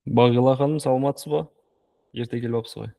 Бағила ханым, саламатсыз ба? Ерте келіп алыпсыз ғой.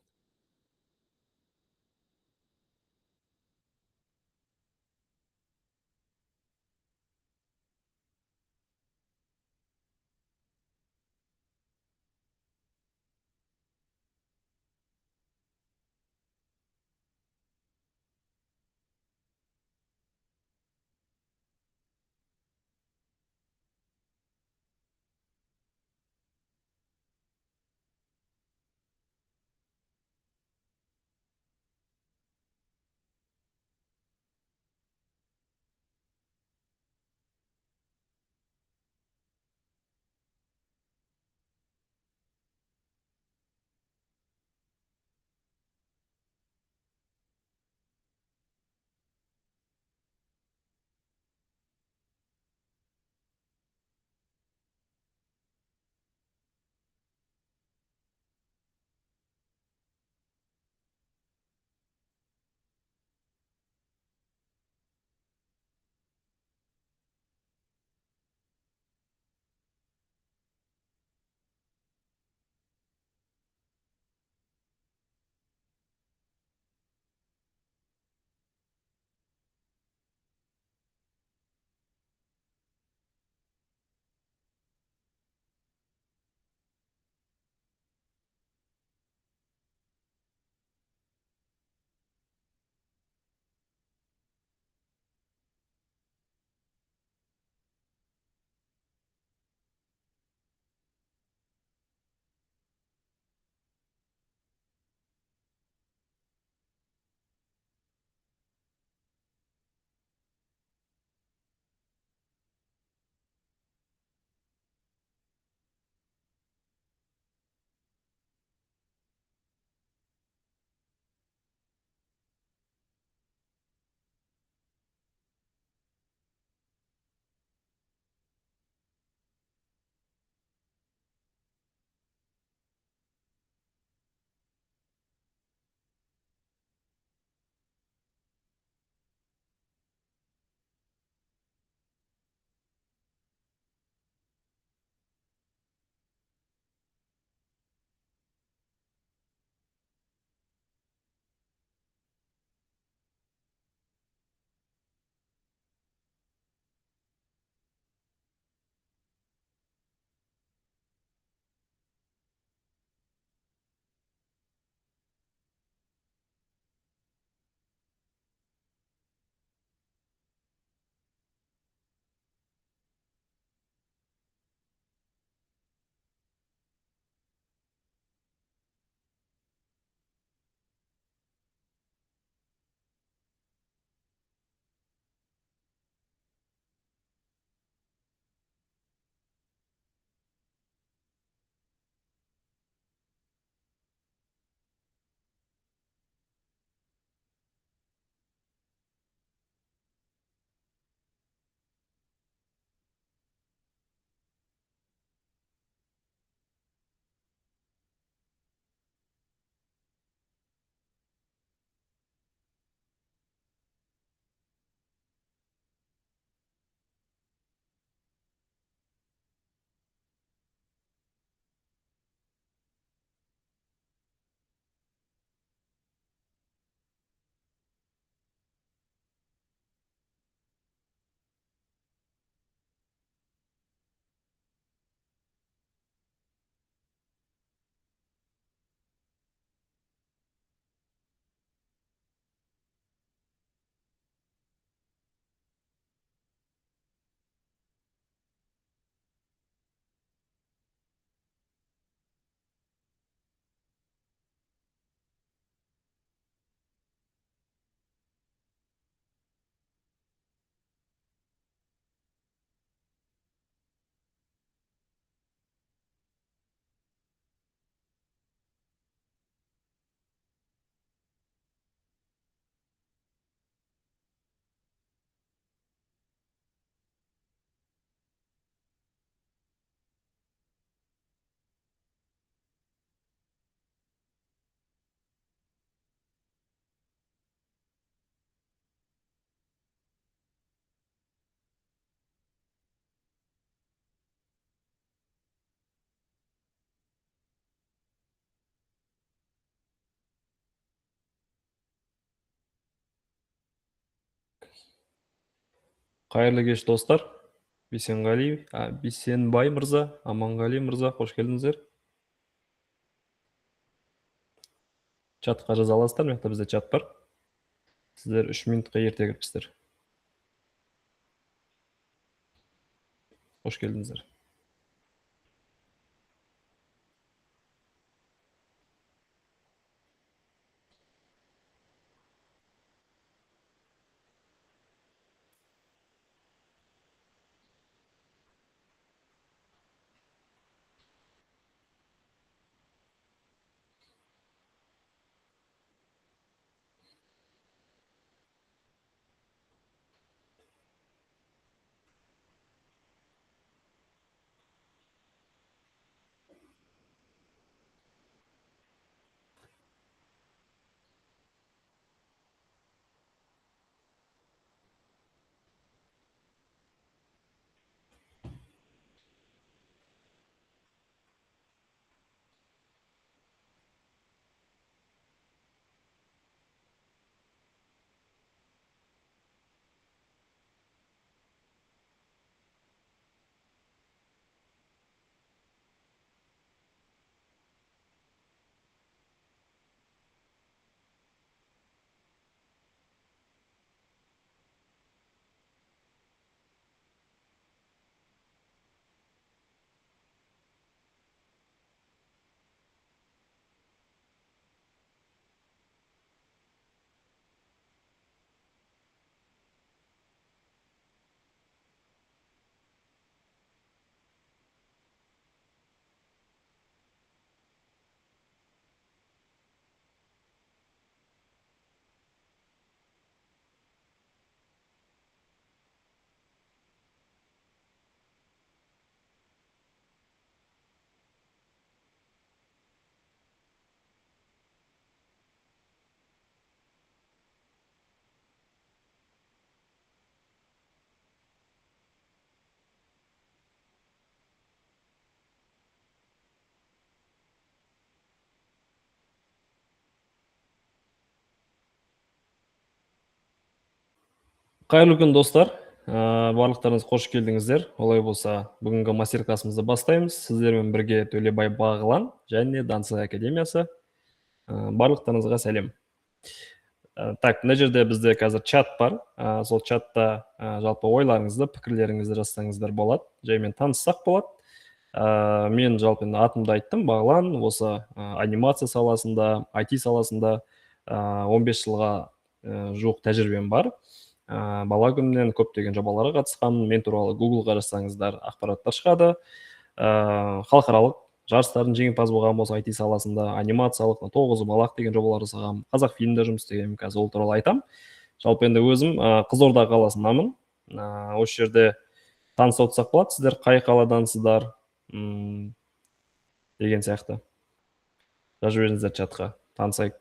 Қайырлы кеш, достар. Бейсенғали, Бейсенбай мырза, Аманғали мырза, қош келдіңіздер. Чатқа жаза аласыздар, мына жақта бізде чат бар. Сіздер 3 минутқа ерте кіріпсіздер. Қош келдіңіздер. Қайырлы күн, достар. Барлықтарыңыз қош келдіңіздер. Олай болса, бүгінгі мастер-классымызды бастаймыз. Сіздермен бірге Төлебай Бағлан және Дансы академиясы. Барлықтарыңызға сәлем. Так, мына жерде бізде қазір чат бар. Сол чатта жалпы ойларыңызды, пікірлеріңізді жазсаңыздар болады. Жаймен таныссақ болады. Мен жалпы енді атымды айттым, Бағлан, осы анимация саласында, IT саласында 15 жылға жуық тәжірибем бар. Бала күнімнен көптеген жобаларға қатысқанмын. Мен туралы Google-ға жазсаңыздар ақпараттар шығады. Халықаралық жарыстардың жеңімпазы болған болса IT саласында, анимациялық 9 балақ деген жобалар жасағанмын. Қазақфильмде жұмыс істегенмін, қазір ол туралы айтамын. Жалпы енді өзім Қызылорда қаласынанмын. Осы жерде танысып отырсақ болады, сіздер қай қаладансыздар, деген сияқты. Жазып жіберіңіздер чатқа, танысайық.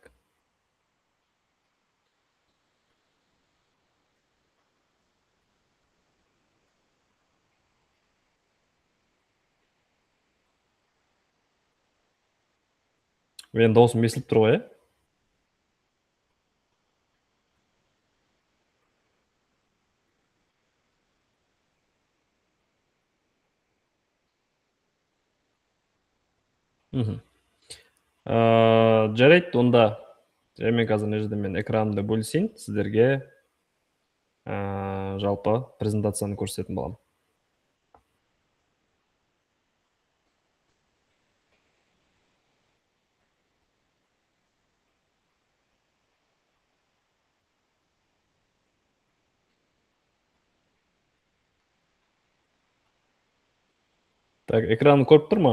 Менің дауысым естіліп тұр ғой, ә? Жарайды, онда мен қазір мына жерде мен экранымды бөлісейін, сіздерге жалпы презентацияны көрсететін боламын. Так, экран көріп тұр ма?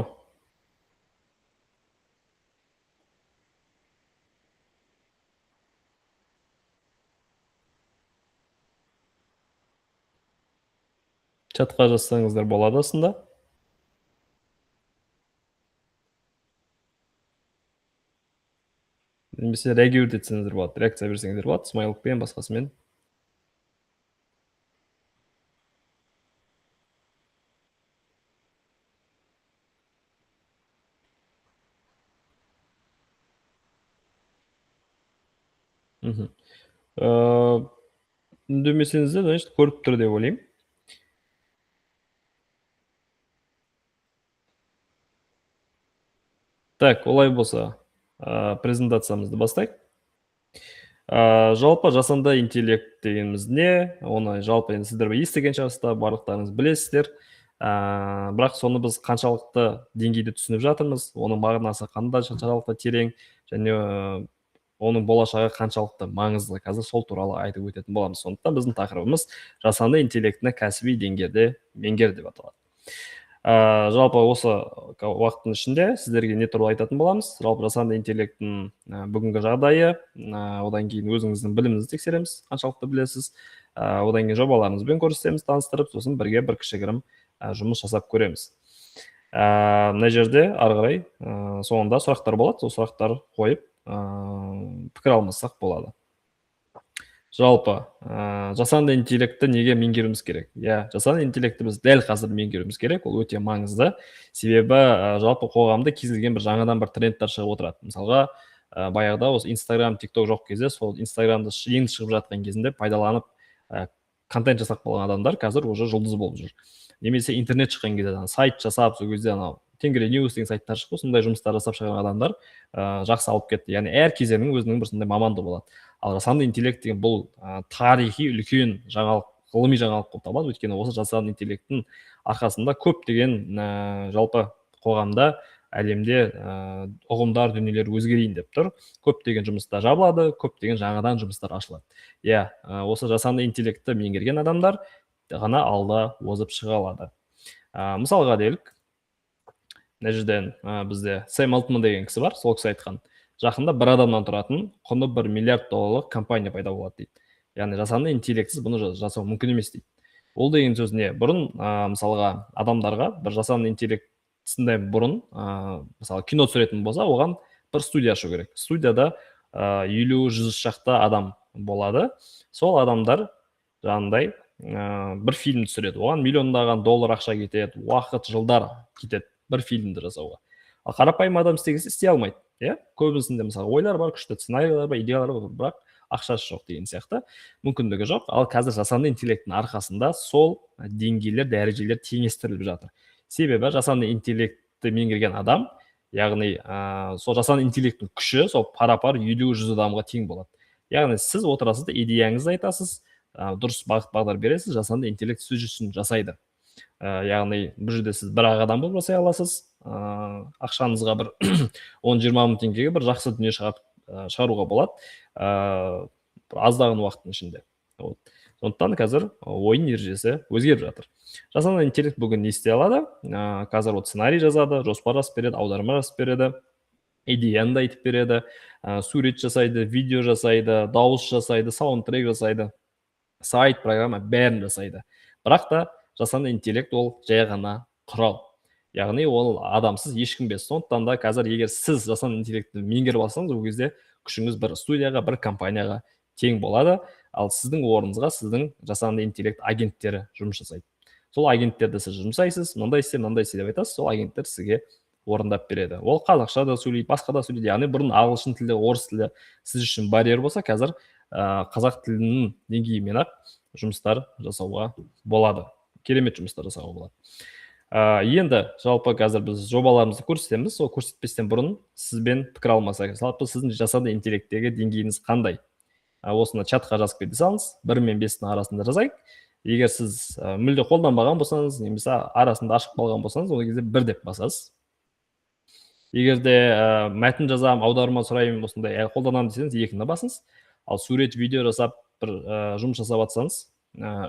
Чатқа жазсаңыздар болады астында. Немесе реагировать етсеңіздер болады, реакция берсеңіздер болады, смайлықпен, басқасымен. Үндемесеңіздер, значит, көріп тұр деп ойлаймын. Так, олай болса, презентациямызды бастайық. Жалпы жасанды интеллект дегеніміз не? Оны жалпы енді сіздер естіген шығарсыздар, барлықтарыңыз білесіздер. Бірақ соны біз қаншалықты деңгейде түсініп жатырмыз, оның мағынасы қандай, қаншалықты терең және оның болашағы қаншалықты маңызды, қазір сол туралы айтып өтетін боламыз. Сондықтан біздің тақырыбымыз жасанды интеллектіні кәсіби деңгейде меңгер деп аталады. Жалпы осы уақыттың ішінде сіздерге не туралы айтатын боламыз? Жалпы жасанды интеллекттің бүгінгі жағдайы, одан кейін өзіңіздің біліміңізді тексереміз, қаншалықты білесіз, одан кейін жобаларыңызбен көрсетеміз, таныстырып, сосын бірге бір кішігірім жұмыс жасап көреміз. Мына жерде ары қарай соңында сұрақтар болады, сол сұрақтар қойып, пікір алмассақ болады. Жалпы жасанды интеллектті неге меңгеруіміз керек? Иә, жасанды интеллектті біз дәл қазір меңгеруіміз керек, ол өте маңызды. Себебі жалпы қоғамда кез келген бір жаңадан бір трендтер шығып отырады. Мысалға, баяғыда осы Инстаграм, Тикток жоқ кезде, сол Инстаграмды енді шығып жатқан кезінде пайдаланып, контент жасап қалған адамдар қазір уже жұлдыз болып жүр. Немесе интернет шыққан кезде сайт жасап, сол кезде анау Тенгри Ньюс деген сайттар шықты, сондай жұмыстар жасап шығарған адамдар жақсы алып кетті. Яғни әр кезеңнің өзінің бір сондай мамандығы болады. Ал жасанды интеллект деген бұл тарихи үлкен жаңалық, ғылыми жаңалық болып табылады. Өйткені осы жасанды интеллекттің арқасында көптеген жалпы қоғамда, әлемде ұғымдар, дүниелер өзгерейін деп тұр. Көптеген жұмыстар жабылады, көптеген жаңадан жұмыстар ашылады. Иә, осы жасанды интеллектті меңгерген адамдар ғана алда озып шыға алады. Мысалға делік, мына жерден бізде Сэм Алтман деген кісі бар, сол кісі айтқан: жақында бір адамнан тұратын құны 1 миллиард долларлық компания пайда болады дейді. Яғни жасанды интеллектсіз бұны жасау мүмкін емес дейді. Ол деген сөз не? Бұрын мысалға адамдарға бір жасанды интеллектісінде бұрын мысалы кино түсіретін болса, оған бір студия ашу керек. Студияда 50-100 шақты адам болады. Сол адамдар жаңағындай бір фильм түсіреді. Оған миллиондаған доллар ақша кетеді, уақыт, жылдар кетеді бір фильмді жасауға. Ал қарапайым адам істегесе істей алмайды. Иә, көбісінде мысалы ойлар бар, күшті сценарийлер бар, идеялар бар, бірақ ақшасы жоқ деген сияқты, мүмкіндігі жоқ. Ал қазір жасанды интеллекттің арқасында сол деңгейлер, дәрежелер теңестіріліп жатыр. Себебі жасанды интеллектті меңгерген адам, яғни сол жасанды интеллекттің күші сол пара-пар 50-100 адамға тең болады. Яғни сіз отырасыз да идеяңызды айтасыз, дұрыс бағыт бағдар бересіз, жасанды интеллект сіз үшін жасайды. Яғни бұл жерде сіз бір ақ адам болып жасай аласыз, ақшаңызға бір 10-20 мың теңгеге бір жақсы дүние шығаруға болады, аздаған уақыттың ішінде. Вот. Сондықтан қазір ойын ережесі өзгеріп жатыр. Жасанды интеллект бүгін не істей алады? Қазір ол сценарий жазады, жоспар жазып береді, аударма жазып береді, идеяны да айтып береді, сурет жасайды, видео жасайды, дауыс жасайды, саундтрек жасайды, сайт, программа бәрін жасайды. Бірақ та жасанды интеллект ол жай ғана құрал. Яғни ол адамсыз ешкім емес. Сондықтан да қазір егер сіз жасанды интеллектті меңгеріп алсаңыз, ол кезде күшіңіз бір студияға, бір компанияға тең болады. Ал сіздің орныңызға сіздің жасанды интеллект агенттері жұмыс жасайды. Сол агенттерді сіз жұмсайсыз, мынандай істе, мынандай істе деп айтасыз, сол агенттер сізге орындап береді. Ол қазақша да сөйлейді, басқа да сөйлейді. Яғни бұрын ағылшын тілі, орыс тілі сіз үшін барьер болса, қазір қазақ тілінің деңгейімен ақ жұмыстар жасауға болады. Керемет жұмыстар жасауға болады. Енді жалпы қазір біз жобаларымызды көрсетеміз. Сол көрсетпестен бұрын сізбен пікір алмасақ, жалпы сіздің жасанды интеллекттегі деңгейіңіз қандай? Осыны чатқа жазып кете салыңыз. 1 мен 5-тің арасында жазайық. Егер сіз мүлде қолданбаған болсаңыз, немесе арасында ашып қалған болсаңыз, ол кезде 1 деп басасыз. Егер де мәтін жазамын, аударма сұраймын, осындай қолданамын десеңіз, 2-ні басыңыз. Ал сурет, видео жасап бір жұмыс жасап жатсаңыз,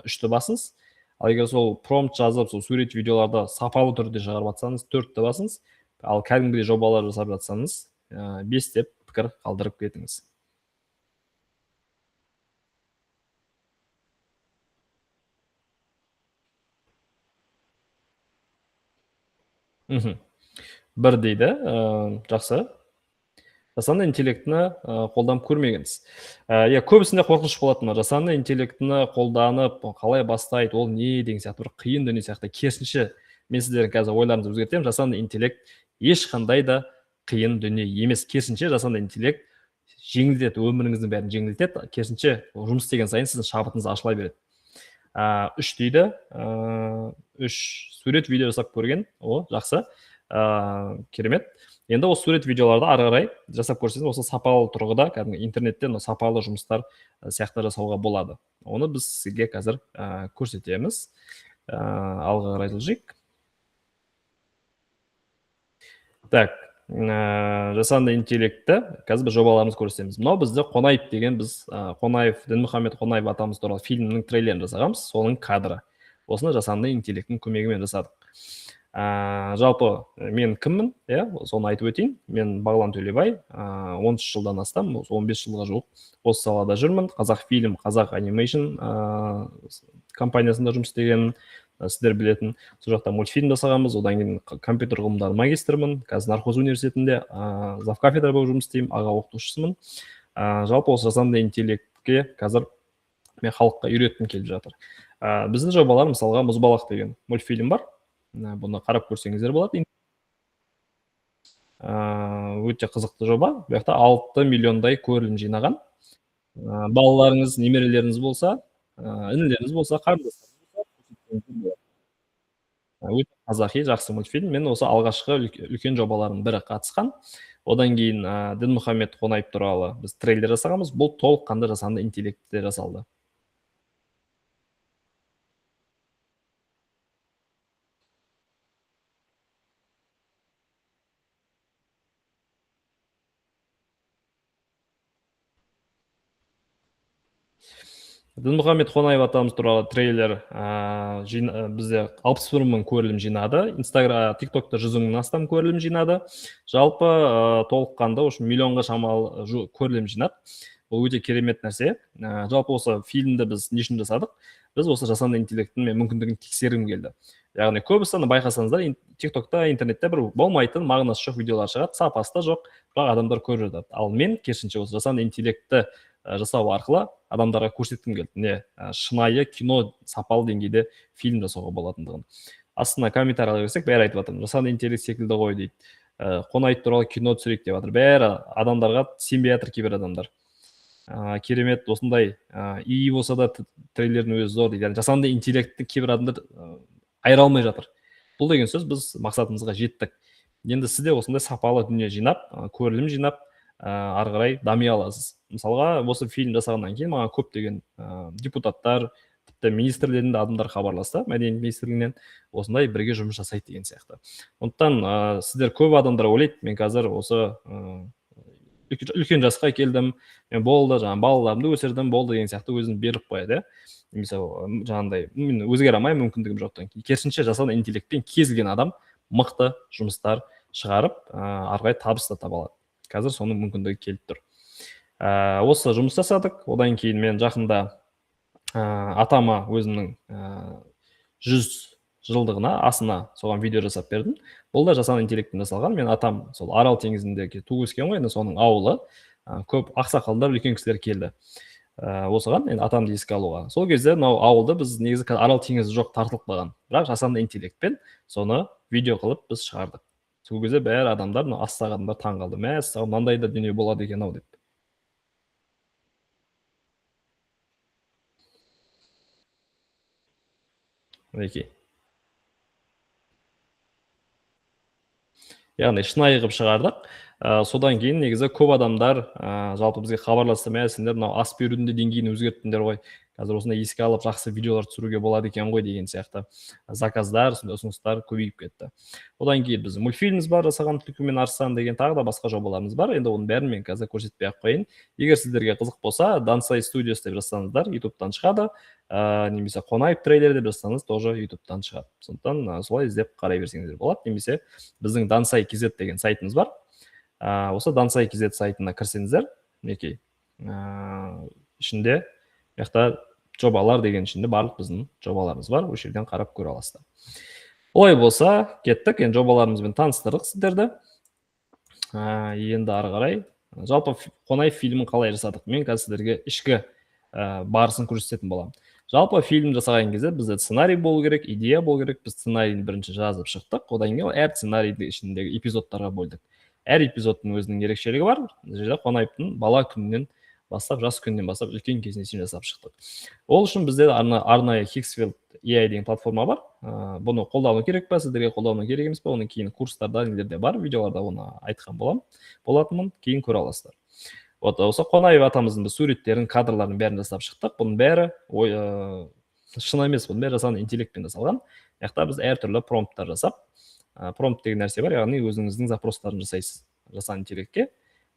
3-ті басыңыз. Ал егер сол промпт жазып, сол сурет, видеоларды сапалы түрде шығарып жатсаңыз, 4-ті басыңыз. Ал кәдімгідей жобалар жасап жатсаңыз, 5 деп пікір қалдырып кетіңіз. 1 дейді, жақсы. Жасанды интеллектіні қолданып көрмегенсіз. Иә, көбісінде қорқыныш болады мына жасанды интеллектіні қолданып, қалай бастайды, ол не деген сияқты бір қиын дүние сияқты. Керісінше, мен сіздердің қазір ойларыңызды өзгертемін. Жасанды интеллект ешқандай да қиын дүние емес. Керісінше, жасанды интеллект жеңілдетеді, өміріңіздің бәрін жеңілдетеді. Керісінше, жұмыс істеген сайын сіздің шабытыңыз ашыла береді. 3 дейді, 3 сурет, видео жасап көрген. О, жақсы. Керемет. Енді осы сурет видеоларды ары қарай жасап көрсеңіз, осы сапалы тұрғыда кәдімгі интернеттен сапалы жұмыстар сияқты жасауға болады. Оны біз сізге қазір көрсетеміз. Алға қарай жылжиық. Так, жасанды интеллектті қазір біз жобаларымызды көрсетеміз. Мынау бізде Қонаев деген, біз Қонаев, Дінмұхамед Қонаев атамыз туралы фильмнің трейлерін жасағанбыз, соның кадры. Осыны жасанды интеллекттің көмегімен жасадық. Жалпы мен кіммін, иә, соны айтып өтейін. Мен Бағлан Төлебай, 13 жылдан астам, осы 15 жылға жуық осы салада жүрмін. Қазақ фильм, Қазақ Анимейшн компаниясында жұмыс істегенмін, сіздер білетін. Сол жақта мультфильм жасағанбыз. Одан кейін компьютер ғылымдары магистрмін. Қазір Нархоз университетінде завкафедра болып жұмыс істеймін, аға оқытушысымын. Жалпы осы жасанды интеллектке қазір мен халыққа үйреткім келіп жатыр. Біздің жобалар, мысалға, Мұзбалақ деген мультфильм бар. Бұны қарап көрсеңіздер болады. Өте қызықты жоба. Бұл жақта 6 миллиондай көрілім жинаған. Балаларыңыз, немерелеріңіз болса, інілеріңіз болса, қарындастарыңыз болса, көрсетсеңіздер болады. Өте қазақи жақсы мультфильм. Мен осы алғашқы үлкен жобалардың бірі қатысқан. Одан кейін Дінмұхамед Қонаев туралы біз трейлер жасағанбыз. Бұл толыққанды жасанды интеллектте жасалды. Дінмұхамед Қонаев атамыз туралы трейлер бізде 61 мың көрілім жинады. Инстаграм, ТикТокта 100 мыңнан астам көрілім жинады. Жалпы, толыққанды в общем миллионға шамалы көрілім жинады. Бұл өте керемет нәрсе. Жалпы осы фильмді біз не үшін жасадық? Біз осы жасанды интеллекттің мен мүмкіндігін тексергім келді. Яғни көбісі ана байқасаңыздар, ТикТокта, интернетте бір болмайтын, мағынасы жоқ видеолар шығады, сапасы да жоқ, бірақ адамдар көріп жатады. Ал мен керісінше осы жасанды интеллектті жасау арқылы адамдарға көрсеткім келді. Не, шынайы кино, сапалы деңгейде фильм жасауға болатындығын. Астына комментарийлер кірсек, бәрі айтып жатыр, жасанды интеллект секілді ғой дейді. Қонаев туралы кино түсірейік деп жатыр. Бәрі адамдарға сенбей жатыр кейбір адамдар. Керемет осындай, ИИ болса да трейлердің өзі зор дейді. Яғни жасанды интеллектті кейбір адамдар айыра алмай жатыр. Бұл деген сөз, біз мақсатымызға жеттік. Енді сіз де осындай сапалы дүние жинап, көрілім жинап, ары қарай дами аласыз. Мысалға, осы фильм жасағаннан кейін маған көптеген депутаттар, тіпті министрлерден де адамдар хабарласты, мәдениет министрлігінен осындай бірге жұмыс жасайды деген сияқты. Сондықтан сіздер, көп адамдар ойлайды, мен қазір осы үлкен жасқа келдім, мен болды, жаңағы балаларымды өсірдім, болды деген сияқты өзін беріп қояды, иә. Немесе жаңағындай мен өзгере алмаймын, мүмкіндігім жоқ деген. Керісінше, жасанды интеллектпен кез келген адам мықты жұмыстар шығарып, ары қарай табыс та таба алады. Қазір соның мүмкіндігі келіп тұр. Осы жұмыс жасадық. Одан кейін мен жақында атама өзімнің 100 жылдығына, асына соған видео жасап бердім. Бұл да жасанды интеллектпен жасалған. Мен атам сол Арал теңізінде туып өскен ғой, енді соның ауылы. Көп ақсақалдар, үлкен кісілер келді. Осыған енді атамды еске алуға. Сол кезде мынау ауылды біз негізі қазір Арал теңізі жоқ, тартылып қалған. Бірақ жасанды интеллектпен соны видео қылып біз шығардық. Сол кезде бәрі адамдар, мынау астағы адамдар таң қалды. Мәссаған, мынандай да дүние болады екен ау деп. Мінекей. Яғни шынайы қылып шығардық. Содан кейін негізі көп адамдар жалпы бізге хабарласты, мә, сендер мынау ас берудің де деңгейін өзгерттіңдер ғой. Қазір осындай еске алып жақсы видеолар түсіруге болады екен ғой деген сияқты заказдар, сондай ұсыныстар көбейіп кетті. Одан кейін біздің мультфильміміз бар жасаған, Түлкі мен Арыстан деген, тағы да басқа жобаларымыз бар. Енді оның бәрін мен қазір көрсетпей ақ қояйын. Егер сіздерге қызық болса, Дансай Studios деп жазсаңыздар, ютубтан шығады. Немесе Қонаев трейлер деп жазсаңыз, тоже ютубтан шығады. Сондықтан солай іздеп қарай берсеңіздер болады. Немесе біздің Дансай KZ деген сайтымыз бар. Осы Дансай KZ сайтына кірсеңіздер, мінекей, ішінде бұл жақта жобалар деген ішінде барлық біздің жобаларымыз бар. Осы жерден қарап көре аласыздар. Олай болса, кеттік. Енді жобаларымызбен таныстырдық сіздерді. Енді ары қарай жалпы Қонаев фильмін қалай жасадық? Мен қазір сіздерге ішкі барысын көрсететін боламын. Жалпы фильм жасаған кезде бізде сценарий болу керек, идея болу керек. Біз сценарийді бірінші жазып шықтық. Одан кейін әр сценарийдің ішіндегі эпизодтарға бөлдік. Әр эпизодтың өзінің ерекшелігі бар. Бұл жерде Қонаевтың бала күнінен Бастап, жас күнінен бастап үлкен кезіне шейін жасап шықтық. Ол үшін бізде арнайы Higgsfield AI деген платформа бар. Бұны қолдану керек па, сіздерге қолдану керек емес па, оны кейін курстарда, нелерде бар, видеоларда оны айтқан болатынмын, кейін көре аласыздар. Вот осы Қонаев атамыздың біз суреттерін, кадрларын бәрін жасап шықтық. Бұның бәрі шын емес, бұның бәрі жасанды интеллектпен жасалған. Мына жақта біз әртүрлі промпттар жасап, промпт деген нәрсе бар, яғни өзіңіздің запростарын жасайсыз жасанды интеллектке.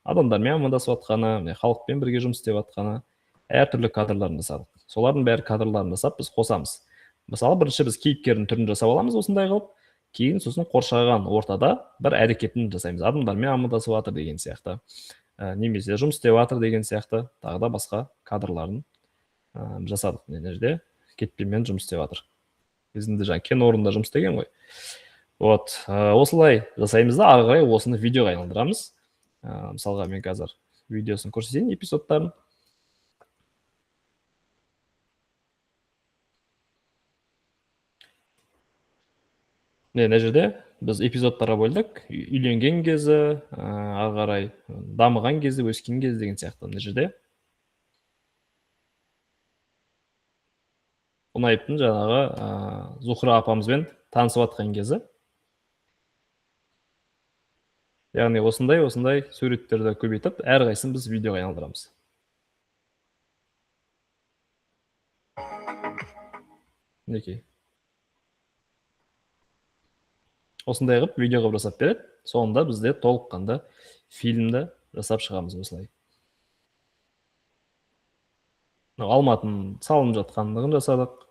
Адамдармен амандасып жатқаны, міне, халықпен бірге жұмыс істеп жатқаны, әртүрлі кадрларын жасадық. Солардың бәрі кадрларын жасап біз қосамыз. Мысалы, бірінші біз кейіпкердің түрін жасап аламыз осындай қылып, кейін сосын қоршаған ортада бір әрекетін жасаймыз. Адамдармен амандасып жатыр деген сияқты, немесе жұмыс істеп жатыр деген сияқты, тағы да басқа кадрларын жасадық. Мына жерде кетпенмен жұмыс істеп жатыр. Кезінде жаңа кен орнында жұмыс істеген ғой. Вот, осылай жасаймыз да, ары қарай осыны видеоға айналдырамыз. Мысалға, мен қазір видеосын көрсетейін, эпизодтарын. Міне, мына жерде біз эпизодтарға бөлдік. Үйленген кезі, ары қарай дамыған кезі, өскен кезі деген сияқты. Мына жерде Қонаевтың жаңағы Зухра апамызбен танысып жатқан кезі. Яғни осындай суреттерді көбейтіп, әрқайсысын біз видеоға айналдырамыз. Мінекей. Осындай қылып видео қылып жасап береді. Соңында бізде толыққанды фильмді жасап шығамыз осылай. Мынау Алматының салынып жатқандығын жасадық.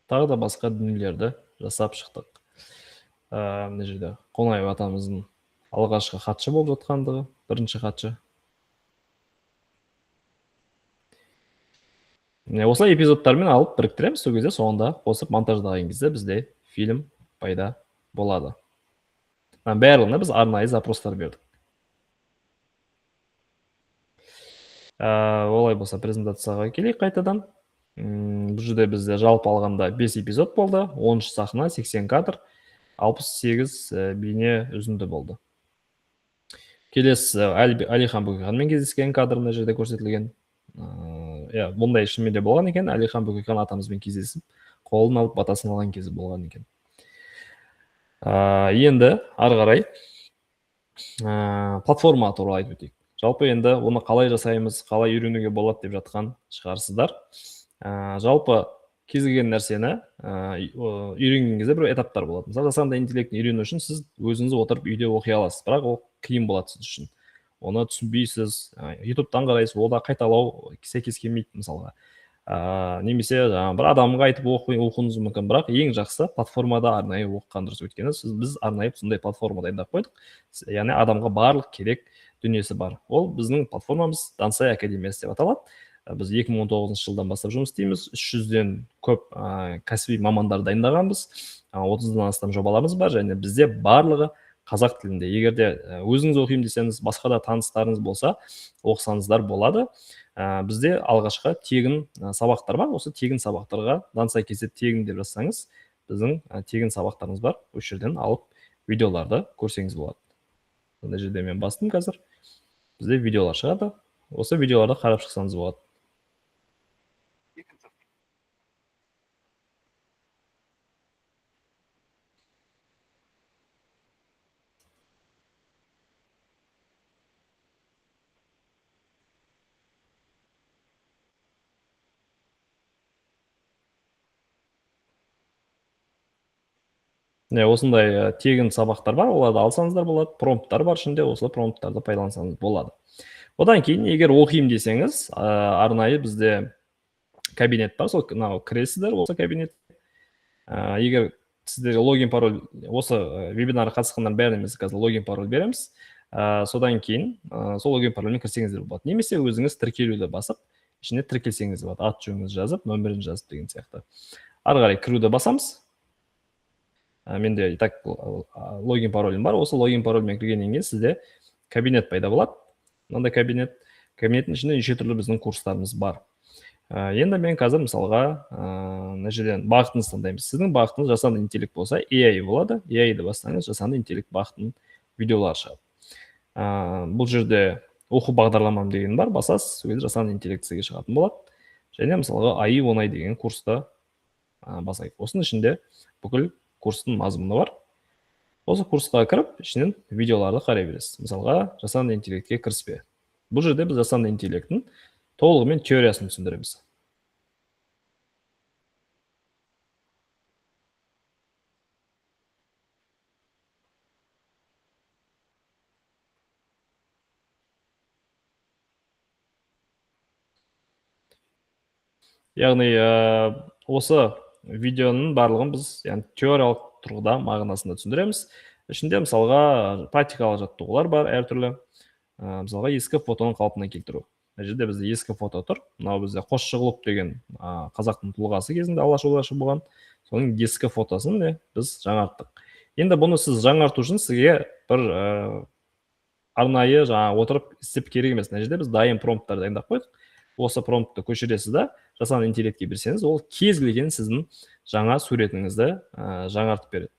Тағы да басқа дүниелерді жасап шықтық. Мына жерде Қонаев атамыздың алғашқы хатшы болып жатқандығы, бірінші хатшы. Міне, осылай эпизодтармен алып біріктіреміз. Сол кезде соңында қосып монтаждаған кезде бізде фильм пайда болады. Мына барлығына біз арнайы запростар бердік. Олай болса презентацияға келейік қайтадан. Бұл жерде бізде жалпы алғанда 5 эпизод болды, 13 сахна, 80 кадр, 68 бейне үзінді болды. Келесі Әлихан Бөкейханмен кездескен кадр мына жерде көрсетілген. Иә, бұндай шынымен де болған екен. Әлихан Бөкейхан атамызбен кездесіп, қолын алып батасын алған кезі болған екен. Енді ары қарай платформа туралы айтып өтейік. Жалпы енді оны қалай жасаймыз, қалай үйренуге болады деп жатқан шығарсыздар. Жалпы кез келген нәрсені үйренген кезде бір этаптар болады. Мысалы, жасанды интеллектіні үйрену үшін сіз өзіңіз отырып үйде оқи аласыз, бірақ ол қиын болады сіз үшін. Оны түсінбейсіз, YouTube-тан қарайсыз, ол да қайталау сәйкес келмейді мысалға. Немесе жаңағы бір адамға айтып оқуыңыз мүмкін, бірақ ең жақсы платформада арнайы оқыған дұрыс. Өйткені біз арнайы сондай платформа дайындап қойдық. Яғни адамға барлық керек дүниесі бар. Ол біздің платформамыз Дансай Академиясы деп аталады. Біз 2019 жылдан бастап жұмыс істейміз. 300-ден көп кәсіби мамандар дайындағанбыз. 30-дан астам жобаларымыз бар және бізде барлығы қазақ тілінде. Егер де өзіңіз оқимын десеңіз, басқа да таныстарыңыз болса, оқысаңыздар болады. Бізде алғашқы тегін сабақтар бар. Осы тегін сабақтарға Дансай KZ тегін деп жазсаңыз, біздің тегін сабақтарымыз бар. Осы жерден алып видеоларды көрсеңіз болады. Мына жерде мен бастым қазір. Бізде видеолар шығады. Осы видеоларды қарап шықсаңыз болады. Міне, осындай тегін сабақтар бар, оларды алсаңыздар болады. Промпттар бар ішінде, осы промпттарды пайдалансаңыз болады. Одан кейін егер оқимын десеңіз, арнайы бізде кабинет бар, сол мынау кіресіздер осы кабинет. Егер сіздерге логин пароль, осы вебинарға қатысқандар бәріне біз қазір логин пароль береміз. Содан кейін сол логин парольмен кірсеңіздер болады. Немесе өзіңіз тіркелуді басып, ішіне тіркелсеңіз болады. Ат жөніңізді жазып, нөмірін жазып деген сияқты. Ары қарай кіруді басамыз. Менде и так логин паролім бар. Осы логин парольмен кіргеннен кейін сізде кабинет пайда болады. Мынандай кабинет. Кабинеттің ішінде неше түрлі біздің курстарымыз бар. Енді мен қазір мысалға, мына жерден бағытыңызды таңдаймыз. Сіздің бағытыңыз жасанды интеллект болса, AI болады. AI-ді бассаңыз, жасанды интеллект бағытының видеолары шығады. Бұл жерде Оқу бағдарламам деген бар, басасыз, сол кезде жасанды интеллект сізге шығатын болады. Және мысалға АИ оңай деген курсты басайық. Осының ішінде бүкіл курстың мазмұны бар. Осы курсқа кіріп, ішінен видеоларды қарай бересіз. Мысалға, жасанды интеллектке кіріспе. Бұл жерде біз жасанды интеллекттің толығымен теориясын түсіндіреміз. Яғни, осы видеоның барлығын біз, яғни, теориялық тұрғыда мағынасында түсіндіреміз. Ішінде мысалға практикалық жаттығулар бар әртүрлі. Мысалға ескі фотоны қалпына келтіру. Мына жерде бізде ескі фото тұр. Мынау бізде Қосшы Құлып деген, қазақтың тұлғасы кезінде Алаш ордашы болған. Соның ескі фотосын міне біз жаңарттық. Енді бұны сіз жаңарту үшін сізге бір арнайы жаңа отырып істеп керек емес. Мына жерде біз дайын промпттар дайындап қойдық. Осы промптты көшіресіз да, жасанды интеллектке берсеңіз, ол кез келген сіздің жаңа суретіңізді жаңартып береді.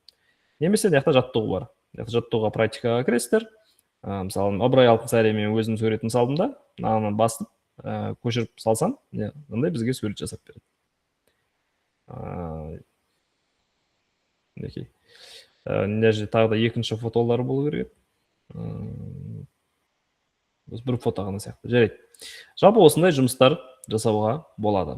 Немесе мына жақта жаттығу бар. Мына жақта жаттығуға практикаға кіресіздер. Мысалы, Ыбырай Алтынсарин мен өзімнің суретімді салдым да, мынаны басып, көшіріп салсам, міне, мынандай бізге сурет жасап береді. Мінекей. Мына жерде тағы да екінші фотолар болу керек еді. Осы бір фото ғана сияқты. Жарайды. Жалпы осындай жұмыстар жасауға болады.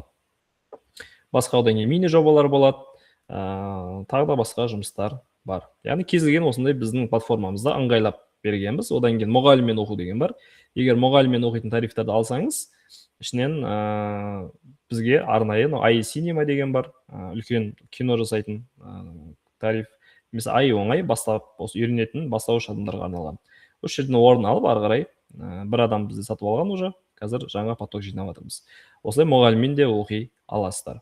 Басқа одан кейін мини жобалар болады, тағы да басқа жұмыстар бар. Яғни кез келген осындай біздің платформамызда ыңғайлап бергенбіз. Одан кейін мұғаліммен оқу деген бар. Егер мұғаліммен оқитын тарифтерді алсаңыз, ішінен, бізге арнайы мынау ай синема деген бар, үлкен кино жасайтын, тариф. Немесе ай оңай бастап осы үйренетін бастауыш адамдарға арналған. Осы жерден орын алып ары қарай, бір адам бізде сатып алған уже, қазір жаңа поток жинап жатырмыз. Осылай мұғаліммен де оқи аласыздар.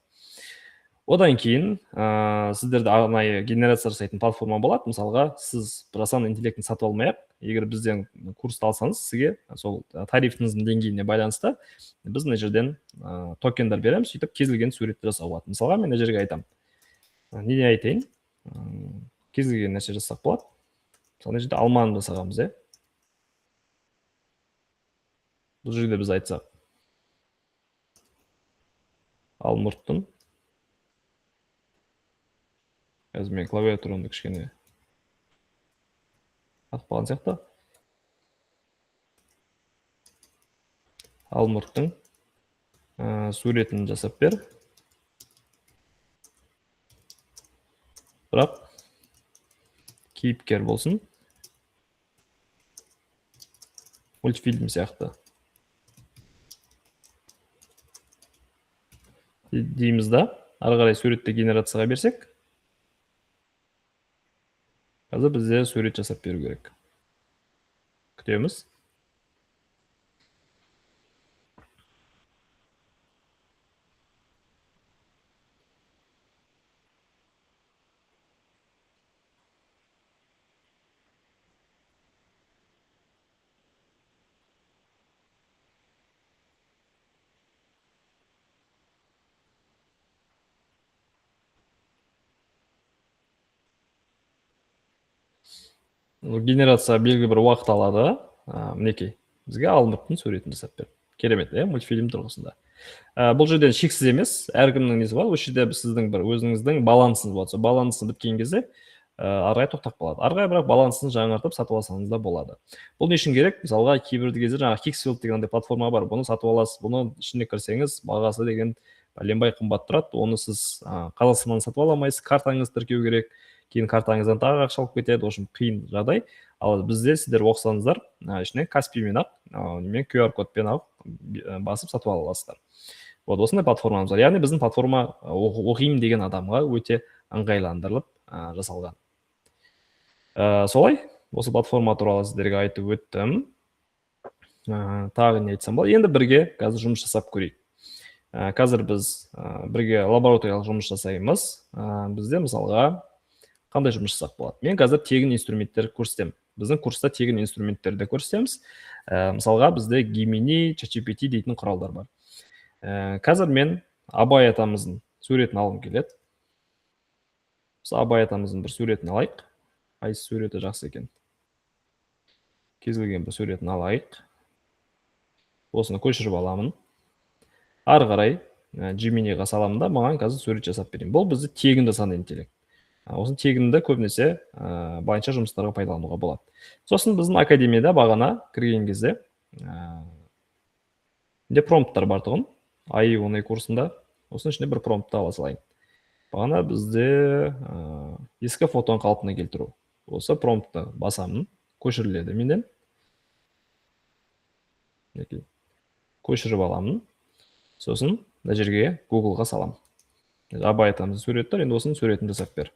Одан кейін, сіздерде арнайы генерация жасайтын платформа болады. Мысалға, сіз жасанды интеллектін сатып алмай-ақ, егер бізден курсты алсаңыз, сізге сол тарифіңіздің деңгейіне байланысты біз мына жерден, токендер береміз, сөйтіп кез келген суретті жасауға болады. Мысалға, мен мына жерге айтамын. Не айтайын? Кез келген нәрсе жасасақ болады. Мысалы, мына жерде алманы жасағанбыз, иә? Бұл жерде біз айтсақ, алмұрттың, қазір мен клавиатурамды кішкене қатып қалған сияқты. Алмұрттың, суретін жасап бер. Бірақ кейіпкер болсын. Мультфильм сияқты. Дейміз да, ары қарай суретті генерацияға берсек, қазір бізде сурет жасап беру керек. Күтеміз. Генерация белгілі бір уақыт алады. Мінекей, бізге алмұрттың суретін жасап берді. Керемет, иә, мультфильм тұрғысында. Бұл жерден шексіз емес, әркімнің несі бар. Осы жерде сіздің бір өзіңіздің балансыңыз болады. Сол балансы біткен кезде, ары қарай тоқтап қалады. Ары қарай бірақ балансын жаңартып сатып алсаңыз да болады. Бұл не үшін керек? Мысалға, кейбір кезде жаңағы Higgsfield деген андай платформа бар. Бұны сатып аласыз, бұны ішіне кірсеңіз, бағасы деген бәленбай қымбат тұрады. Оны сіз, Қазақстаннан сатып ала алмайсыз, картаңызды тіркеу керек. Кейін картаңыздан тағы ақша алып кетеді. В общем, қиын жағдай. Ал бізде сіздер оқысаңыздар, ішінен Каспиймен ақ, немен кью ар кодпен ақ, басып сатып ала аласыздар. Вот осындай платформамыз бар. Яғни біздің платформа оқимын деген адамға өте ыңғайландырылып, жасалған. Солай, осы платформа туралы сіздерге айтып өттім. Тағы не айтсам болады? Енді бірге қазір жұмыс жасап көрейік. Қазір біз, бірге лабораториялық жұмыс жасаймыз. Бізде мысалға қандай жұмыс жасасақ болады? Мен қазір тегін инструменттер көрсетемін. Біздің курста тегін инструменттерді көрсетеміз. Мысалға, бізде Gemini, ChatGPT дейтін құралдар бар. Қазір мен Абай атамыздың суретін алғым келеді. Біз Абай атамыздың бір суретін алайық. Қайсы суреті жақсы екен? Кез келген бір суретін алайық. Осыны көшіріп аламын. Ары қарай Gemini-ға саламын да, маған қазір сурет жасап берейін. Бұл бізде тегін жасанды интеллект. Осыны тегінді көбінесе бойынша жұмыстарға пайдалануға болады. Сосын біздің академияда бағана кірген кезде менде промпттар бар тұғын. АИ оңай курсында. Осының ішінде бір промптты ала салайын. Бағана бізде ескі фотоны қалпына келтіру. Осы промптты басамын, көшіріледі менен. Мінекей, көшіріп аламын. Сосын мына жерге Google-ға саламын. Абай атамыздың суреті тұр, енді осының суретін жасап бер.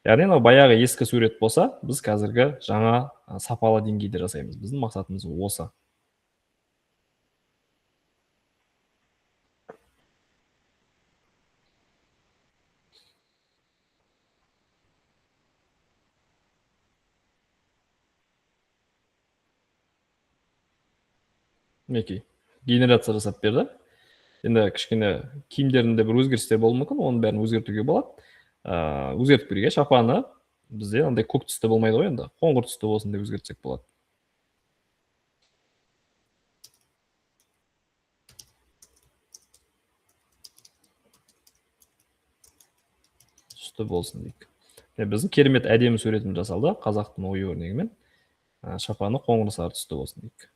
Яғни мынау баяғы ескі сурет болса, біз қазіргі жаңа сапалы деңгейде жасаймыз. Біздің мақсатымыз осы. Мінекей, генерация жасап берді. Енді кішкене киімдерінде бір өзгерістер болуы мүмкін, оның бәрін өзгертуге болады. Өзгертіп беруге шапаны бізде андай көк түсті болмайды ғой енді, қоңыр түсті болсын деп өзгертсек болады. Түсті болсын дейік. Міне, біздің керемет әдемі суретіміз жасалды, қазақтың ою өрнегімен. Шапаны қоңыр сары түсті болсын дейік.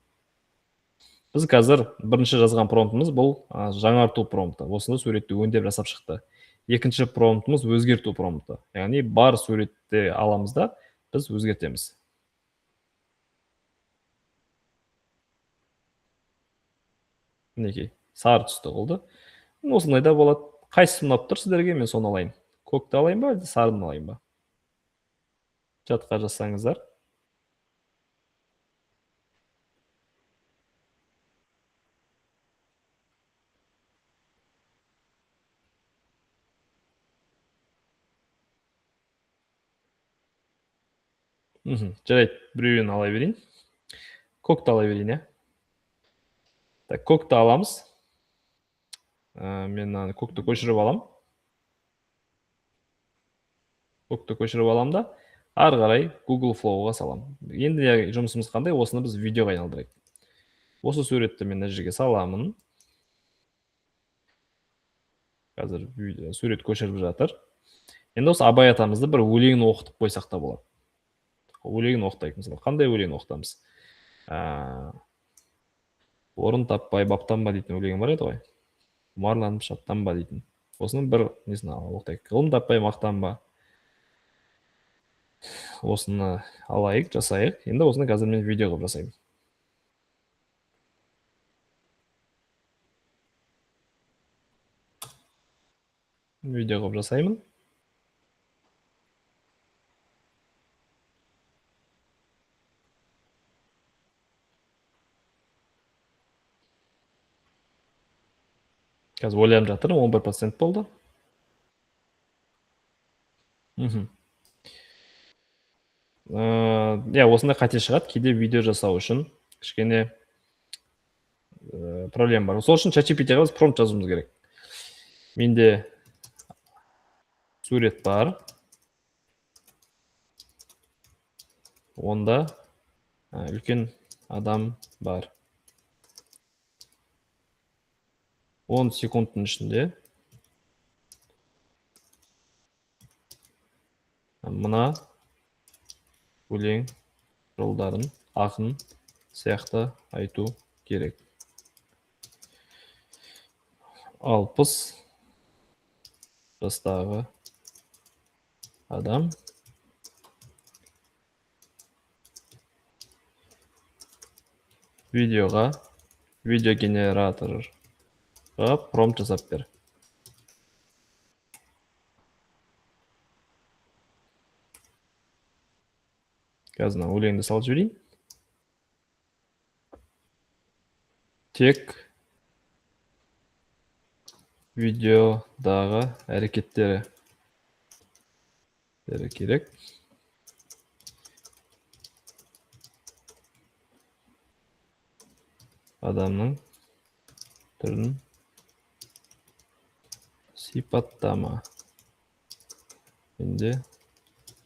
Біз қазір бірінші жазған промптымыз бұл, жаңарту промпты. Осыны суретті өңдеп жасап шықты. Екінші промптымыз өзгерту промпты. Яғни бар суретті аламыз да біз өзгертеміз. Мінекей, сары түсті қылды. Осындай да болады. Қайсысы ұнап тұр сіздерге, мен соны алайын. Көкті алайын ба, әлде сарыны алайын ба? Чатқа жазсаңыздар. Жарайды, біреуін ала берейін. Көкті ала берейін, иә? Так, көкті аламыз. Мен мынаны көкті көшіріп алам. Көкті көшіріп алам да, ары қарай Google Flow-ға салам. Енді жұмысымыз қандай? Осыны біз видеоға айналдырайық. Осы суретті мен мына жерге саламын. Қазір сурет көшіріп жатыр. Енді осы Абай атамызды бір өлеңін оқытып қойсақ та болады. Өлеңін оқытайық, мысалы. Қандай өлең оқытамыз? Орын таппай баптанба дейтін өлең бар еді ғой. Құмарланып шаттанба дейтін. Осының бір несін оқытайық. Ғылым таппай мақтанба. Осыны алайық, жасайық. Енді осыны қазір мен видео қылып жасаймын. Видео қылып жасаймын. Қазір ойланып жатырмын, 11% болды. Иә, осындай қате шығады. Кейде видео жасау үшін кішкене проблема бар. Сол үшін ChatGPT-ға біз промпт жазуымыз керек. Менде сурет бар. Онда үлкен адам бар. 10 секундтың ішінде мына өлең жолдарын ақын сияқты айту керек. 60 жастағы адам видеоға видеогенераторға промпт жасап бер. Қазір мына өлеңді салып жіберейін. Тек видеодағы әрекеттері керек. Адамның түрін сипаттама. Менде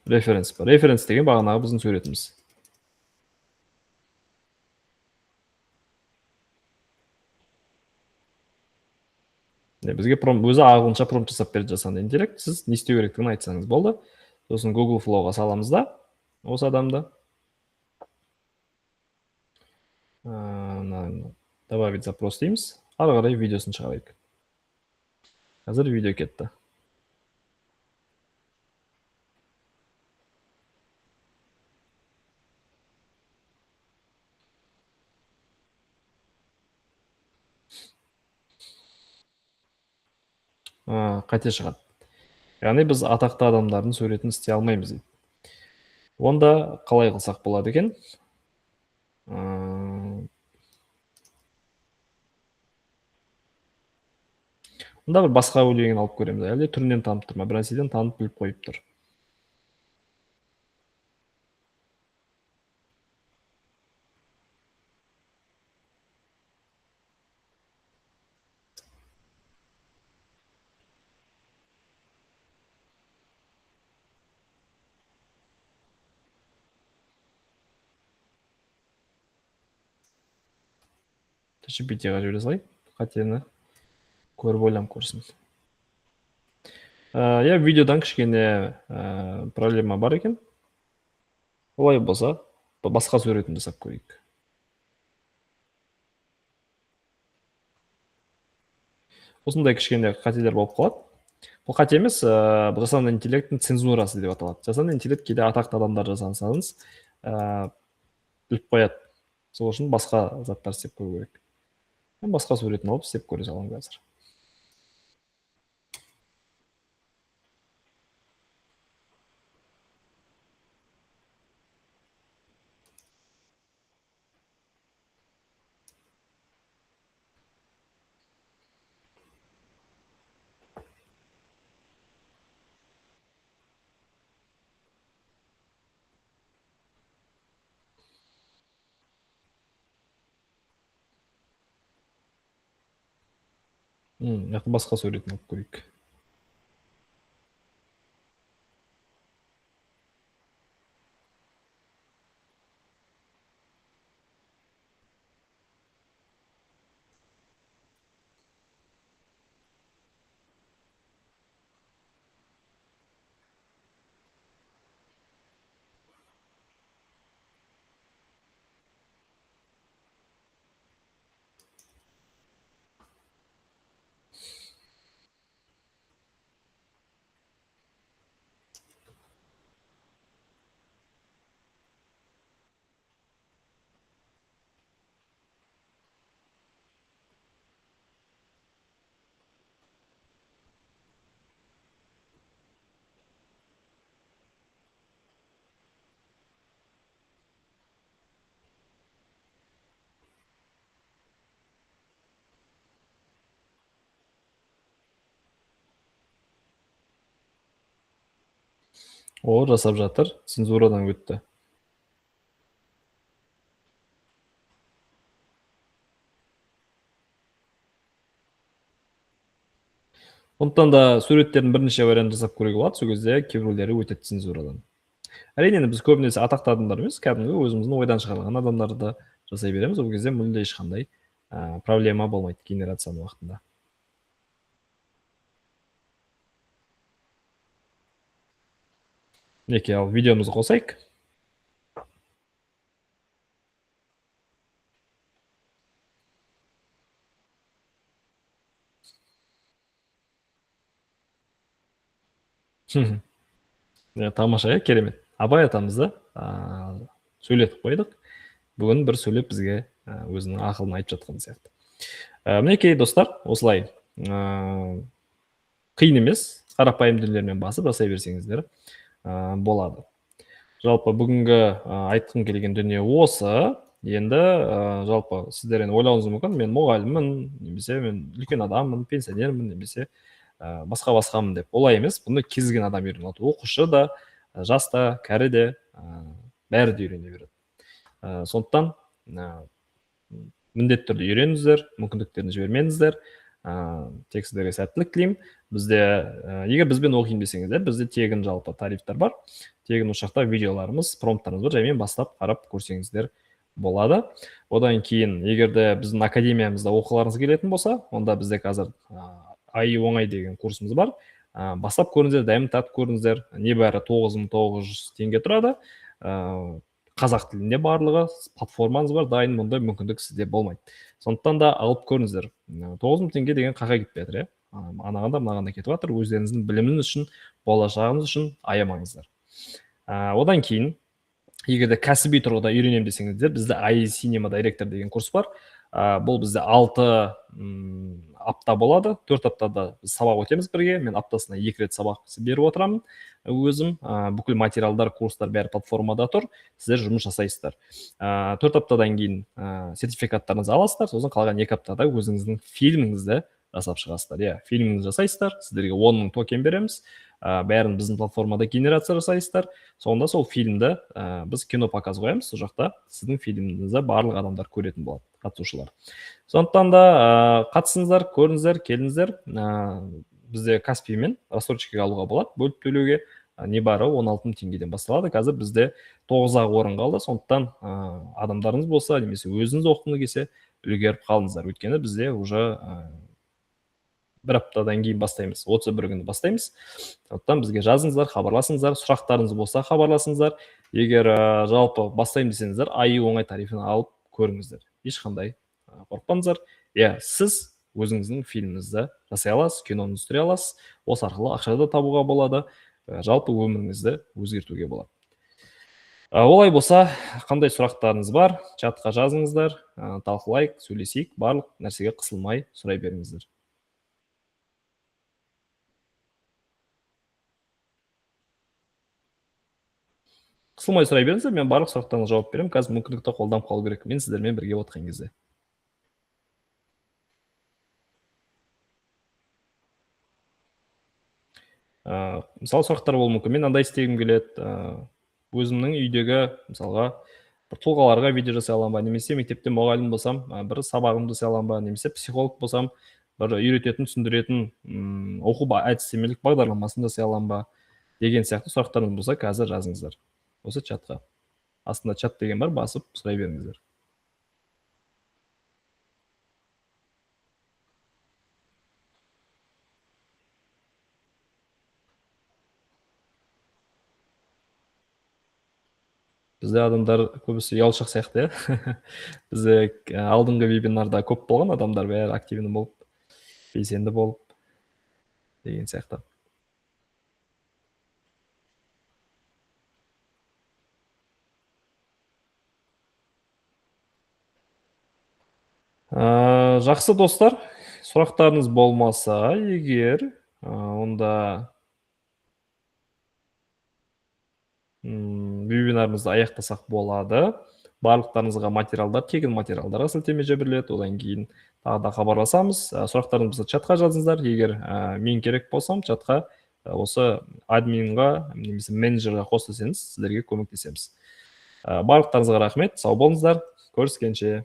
референс бар. Референс деген бағанағы біздің суретіміз. Бізге промпт өзі ағылшынша промпт жасап берді, жасанды интеллект. Сіз не істеу керектігін айтсаңыз болды. Сосын Google Flow'ға саламыз да осы адамды. Добавить запрос дейміз. Ары қарай видеосын шығарайық. Қазір видео кетті. Қате шығады. Яғни біз атақты адамдардың суретін істей алмаймыз дейді. Онда қалай қылсақ болады екен? Онда бір басқа өлеңін алып көреміз. Әлде түрінен танып тұр ма? Бір нәрседен танып біліп қойып тұр. ChatGPT-ға жібере салайын, қатені көріп ойланып көрсін. Иә, видеодан кішкене проблема бар екен. Олай болса, басқа суретін жасап көрейік. Осындай кішкене қателер болып қалады. Бұл қате емес, бұл жасанды интеллекттің цензурасы деп аталады. Жасанды интеллект кейде атақты адамдар жасансаңыз, біліп қояды. Сол үшін басқа заттар істеп көру керек. Мен басқа суретін алып істеп көре саламын қазір. Жақын басқа суретін алып көрейік. О, жасап жатыр, цензурадан өтті. Сондықтан да суреттердің бірнеше вариант жасап көруге болады, сол кезде кейбіреулері өтеді цензурадан. Әрине, енді біз көбінесе атақты адамдар емес, кәдімгі өзіміздің ойдан шығарған адамдарды жасай береміз. Ол кезде мүлде ешқандай проблема болмайды генерацияның уақытында. Мінекей, ал видеомызды қосайық. Тамаша, иә, керемет. Абай атамызды сөйлетіп қойдық. Бүгін бір сөйлеп бізге өзінің ақылын айтып жатқан сияқты. Мінекей, достар, осылай, қиын емес, қарапайым дүниелермен басып жасай берсеңіздер, болады. Жалпы бүгінгі айтқым келген дүние осы. Енді жалпы сіздер енді ойлауыңыз мүмкін, мен мұғаліммін, немесе мен үлкен адаммын, пенсионермін, немесе басқа басқамын деп. Олай емес, бұны кез келген адам үйрене алады. Оқушы да, жас та, кәрі де, бәрі де үйрене береді. Сондықтан міндетті түрде үйреніңіздер, мүмкіндіктерін жібермеңіздер. Тек сіздерге сәттілік тілеймін. Бізде, егер бізбен оқиын десеңіздер, бізде тегін жалпы тарифтар бар. Тегін осы жақта видеоларымыз, промпттарымыз бар, жаймен бастап қарап көрсеңіздер болады. Одан кейін, егер де біздің академиямызда оқығыларыңыз келетін болса, онда бізде қазір, АИ оңай деген курсымыз бар. Бастап көріңіздер, дәмін татып көріңіздер. Небәрі 9900 теңге тұрады. Қазақ тілінде барлығы, платформаңыз бар, дайын, мұндай мүмкіндік сізде болмайды. Сондықтан да алып көріңіздер. 9000 теңге деген қаға кетпей жатыр, иә? Анаған да мынаған да кетіп жатыр. Өздеріңіздің біліміңіз үшін, болашағыңыз үшін аямаңыздар. Одан кейін егер де кәсіби тұрғыда үйренемін десеңіздер, бізде AI Cinema Director деген курс бар. Бұл бізде 6 апта болады. 4 аптада біз сабақ өтеміз бірге. Мен аптасына 2 рет сабақ беріп отырамын өзім. Бүкіл материалдар, курстар бәрі платформада тұр. Сіздер жұмыс жасайсыздар. 4 аптадан кейін сертификаттарыңызды аласыздар. Сосын қалған 2 аптада өзіңіздің фильміңізді жасап шығасыздар. Иә, фильміңізді жасайсыздар. Сіздерге 10 мың токен береміз. Бәрін біздің платформада генерация жасайсыздар. Соңында сол фильмді біз кино показ қоямыз. Сол жақта сіздің фильміңізді барлық адамдар көретін болады, қатысушылар. Сондықтан да қатысыңыздар, көріңіздер, келіңіздер. Бізде Каспиймен рассрочкаға алуға болады, бөліп төлеуге. Небәрі 16 мың теңгеден басталады. Қазір бізде 9-ақ орын қалды. Сондықтан адамдарыңыз болса, немесе өзіңіз оқығыңыз келсе, үлгеріп қалыңыздар. Өйткені бізде уже бір аптадан кейін бастаймыз, 31 күні бастаймыз. Сондықтан бізге жазыңыздар, хабарласыңыздар, сұрақтарыңыз болса хабарласыңыздар. Егер жалпы бастаймын десеңіздер, АИ оңай тарифін алып көріңіздер. Ешқандай қорықпаңыздар. Иә, сіз өзіңіздің фильміңізді жасай аласыз, киноны түсіре аласыз. Осы арқылы ақша да табуға болады, жалпы өміріңізді өзгертуге болады. Олай болса, қандай сұрақтарыңыз бар, чатқа жазыңыздар, талқылайық, сөйлесейік, барлық нәрсеге қысылмай сұрай беріңіздер. Қысылмай сұрай беріңіздер, мен барлық сұрақтарыңызға жауап беремін. Қазір мүмкіндікті қолданып қалу керек, мен сіздермен бірге отырған кезде. Мысалы, сұрақтар болуы мүмкін. Мен андай істегім келеді, өзімнің үйдегі, мысалға, бір тұлғаларға видео жасай аламын ба, немесе мектепте мұғалім болсам, бір сабағымды жасай аламын ба, немесе психолог болсам, бір үйрететін, түсіндіретін, оқу әдістемелік бағдарламасын жасай аламын ба деген сияқты сұрақтарыңыз болса, қазір жазыңыздар. Осы чатқа. Астында чат деген бар, басып сұрай беріңіздер. Бізде адамдар көбісі ұялшақ сияқты, иә? Бізде алдыңғы вебинарда көп болған адамдар, бәрі активні болып, белсенді болып деген сияқты. Жақсы достар, сұрақтарыңыз болмаса егер, онда вебинарымызды аяқтасақ болады. Барлықтарыңызға материалдар, тегін материалдарға сілтеме жіберіледі. Одан кейін тағы да хабарласамыз. Сұрақтарыңызды чатқа жазыңыздар. Егер мен керек болсам, чатқа осы админға немесе менеджерға қос десеңіз, сіздерге көмектесеміз. Барлықтарыңызға рахмет, сау болыңыздар, көріскенше.